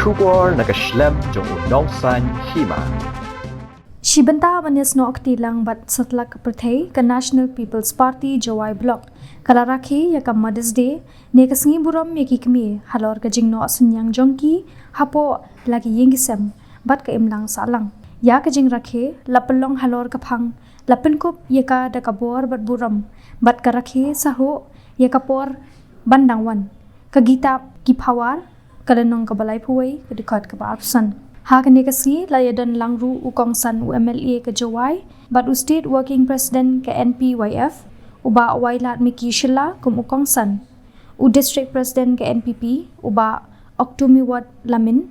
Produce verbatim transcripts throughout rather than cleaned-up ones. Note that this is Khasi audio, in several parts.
Khubor na ka shlem jong u nongsan hima. Shi bynta ban ïasnoh kti lang bad satlak ka pyrthei, ka National People's Party Jowai Block ka la rakhe ïa ka Mother's Day ne ka sngi burom ïa ki kmie halor ka jingnoh synñiang jong ki hapoh la ki ïing ki sem bad ka imlang sahlang. Ïa ka jingrakhe la pynlong halor ka phang, la pynkup ïa ka da ka bor bad burom bad ka rakhe sa huh ïa ka por ban dang wan. Ka Gita ki Phawar, ka lynnong kaba laiphew wei, ka dkhot kaba arphew san. Ha kane ka sngi la ïadon lang ruh u kongsan u M L A ka Jowai bad u State Working President ka N P Y F, u Bah Wailadmiki Shylla kum u kongsan, u District President ka N P P, u Bah Oktumiwot Lamin,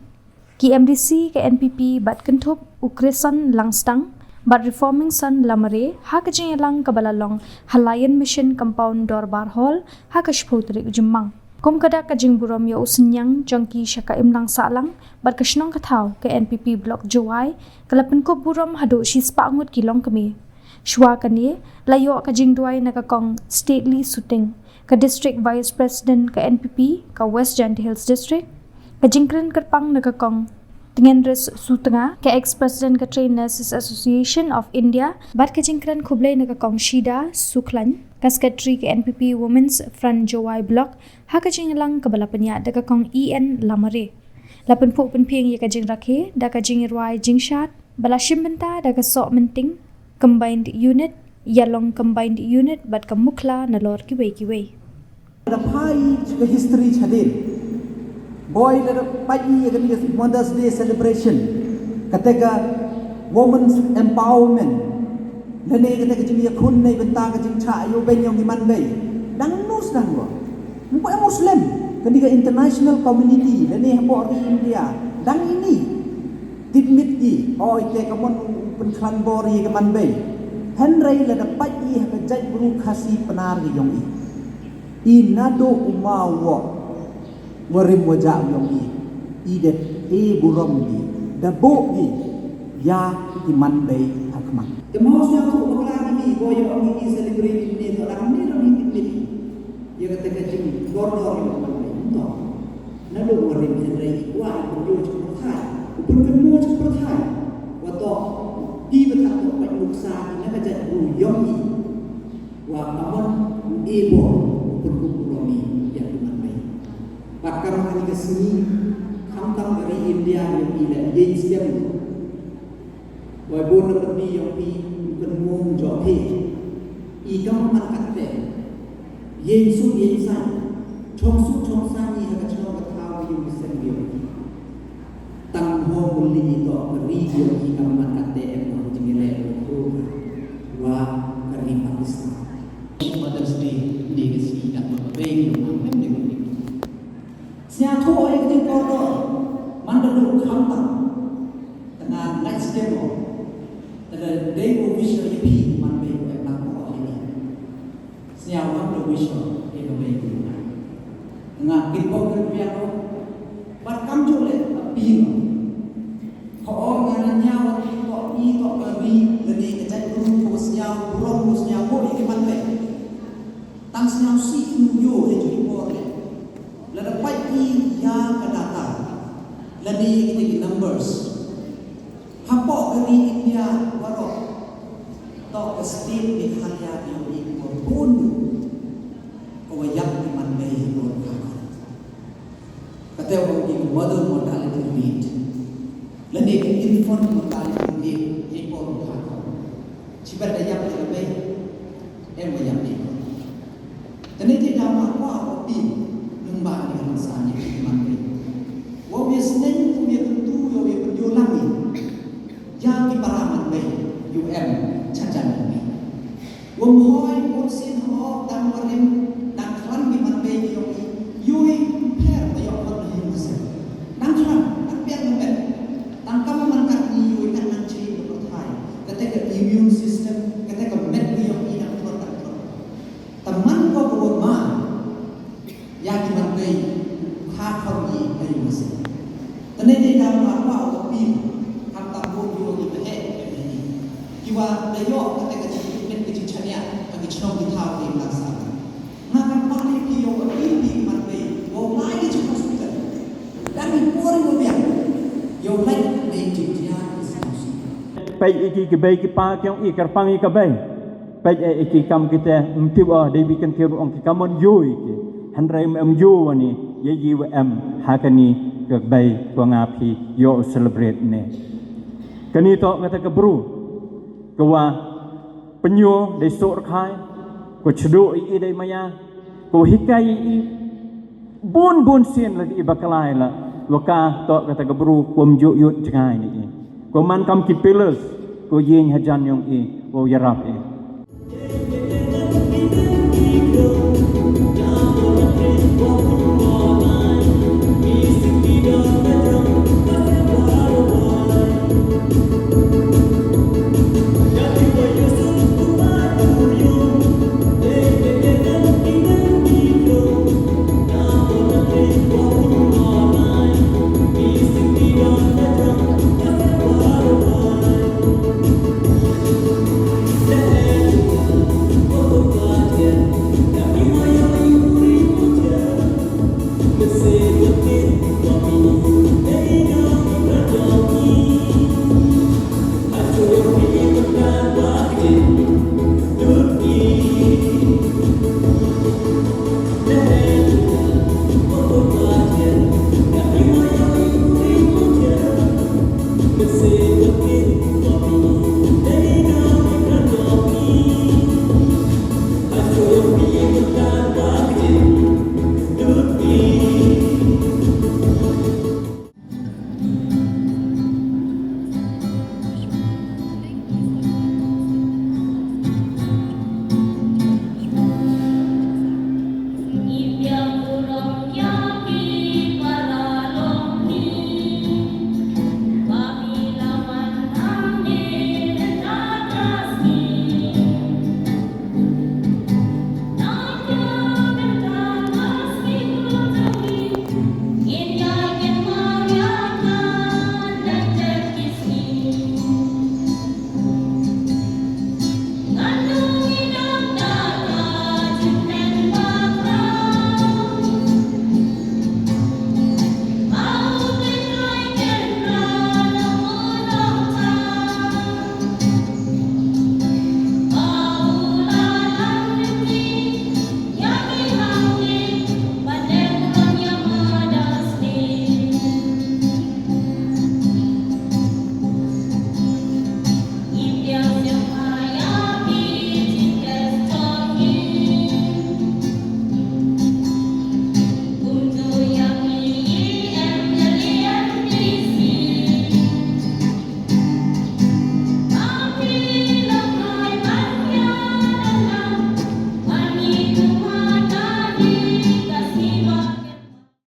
ki M D C ka N P P bad kynthup u Krison Langstang bad Reforming Son Lamare ha ka jingïalang kaba la long ha Lion Mission Compound Dorbar Hall ha ka shiphew tarik u Jymmang. Kum ka dak ka jingburom ïa u synñiang jong ki sha ka imlang sahlang bad ka shnong ka thaw, ka N P P Block Jowai ka la pynkup burom haduh shispah ngut ki longkmie. Shuwa kane la ïoh ka jingduwai na ka Kong Stately Suting, ka District Vice President ka N P P ka West Jaintia Hills District, ka jingkren kyrpang na ka Kong Tngenres Sutnga, ka ex-president ka Trained Nurses Association of India, bad ka jingkren khublei na ka Kong Shida Sukhlain, ka secretary ka N P P Women's Front Jowai Block, ha ka jingïalang kaba la pynïaid da ka Kong E N Lamare. La pynphuh pynphieng ïa ka jingrakhe da ka jingrwai jingshad ba la shim bynta da ka Sohmynting Combined Unit, Ïalong Combined Unit bad ka Mukhla nalor kiwei kiwei. Da phai ka history chadien, boi lada peit ïa kane ka Mother's Day celebration, kata ka women's empowerment, lane kata ka jingïakhun na bynta ka jingshah ïoh beiñ ïong ki manbei, dang nus dang wa. Mpa Muslim, kane ka international community lane hapoh ri India dang ini tipmit ki, oi te ka mon u pynkhlan bor ïa ka manbei. Hynrei lada peit ïa ka jaitbru Khasi Pnar ka ïong i, i naduh u maw wa rim wa jah u ïong i, i da e burom i, da buh i ïa ki manbei ha khmat. Te mo sñiawthuh bakla na i, ko ïong i celebrate i ne to dang ne dang i tipmit. Ïa kata ka jingkordor ïa u manbei, ym tang. Naduh wa rim hynrei i kwah i pynïoh cha pyrthai, u pynkynmaw cha pyrthai. Wa toh ki ba thad toh pait nuksa i na ka jaitbru ïong i. Wa ka mon u e bor u pynkup burom i ïa ki manbei. Bad ka rong kane ka sngi, khamtam ka ri India ïong i la ïeng skhem. Wei bun na pyrdi ïong phi, u kynmaw jong phi. I kam man katte. Ïeng suk ïeng saiñ. Chong suk chong saiñ i ha ka chnong ka thaw ïong ki sem ïong. Tang ho mun li i to ka ri ïong i kam man katte em no jingïaleh ko. Wa ka ri Pakistan. Mother's Day, ne ka sngi ka ma ka beng ïong am em ne ka ri. Sñiawthuh ïa ka jingkordor, man da duk khamtam. Te nga ngait skhem o. Te da dei u wish ïa phi man bei u em lang o ïa ni. Sñiaw kam da wish o ïa ka bei u. Te nga kit bok kit biang o. Bad kam ju leh appeal o. Ho o nga na ñiaw o kit bok i tok ka ri lane ka jaitbru ko sñiaw burom ko sñiaw ko ïa ki man bei. Tang sñiaw si inu yo ïa ju i bor leh. Lada pait i ïa ka data lane ïa kita ki numbers, hapoh ka ri India baroh, toh ka state Meghalaya ka ïoh i ka bun ka wa ïap ki man bei ha bor ka. Kata wa ki mother mortality rate lane ka infant mortality rate ïa i por ka. Chi bad da ïap ïa ka bei, em wa ïap ïa ka. Tane te da ma kwah wa phi nang ba ni kan sa ni ki man bei. Wa wi sneng, wa wi kyntu, wa wi kyntu lang ni. Ïa ki para man bei, ïu em cha jan man bei. Wym hoi, wym sien hok, dang warim, dang khlan ki man bei ki ïong i, ïu i pher ba ïoh khot na hi mase. Dang khlan, dang pher na met. Dang kam man kat ni ïu i kan nang chi ka pyrthai. Kata ka immune system, kata ka met ki ïong i dang khot, dang khot. Te man ko ka wa ma. Ïa ki man bei, ha khor ki ha ïing mase. Tane te ka ma kwah wa phi, ha tam bun ïoh ki ba heh, ki ba heh. Ki wa da ïoh kata ka jingkitmet ka jingchaniah ha ki chnong ki thaw ki la sa. Nga kam pah ni phi ïoh wa phi phi ki man bei, wa lai ki jong hospital. Dang i por i wa biang. Peit ïa ki, ki bei ki pa ki ong i kyrpang ïa ka bei. Peit ïa ki kam kita, ym tip o, dei bi kyntiew ong ki kam mon ïoh ïa ki. Hynrei ym em ïoh wan i ïa i wa em ha kani ka bei ko nga phi ïoh celebrate ne. Kani to kata ka bru ka wa pynïoh dei soh rkhai, ko chdo i i dei maya, ko hikai i i bun bun sien la i baklai la, wa ka to kata ka bru ko mjuk yut jngai ni i. Ko man kam ki pillars, ko ying hajan yong i, ko yarap i.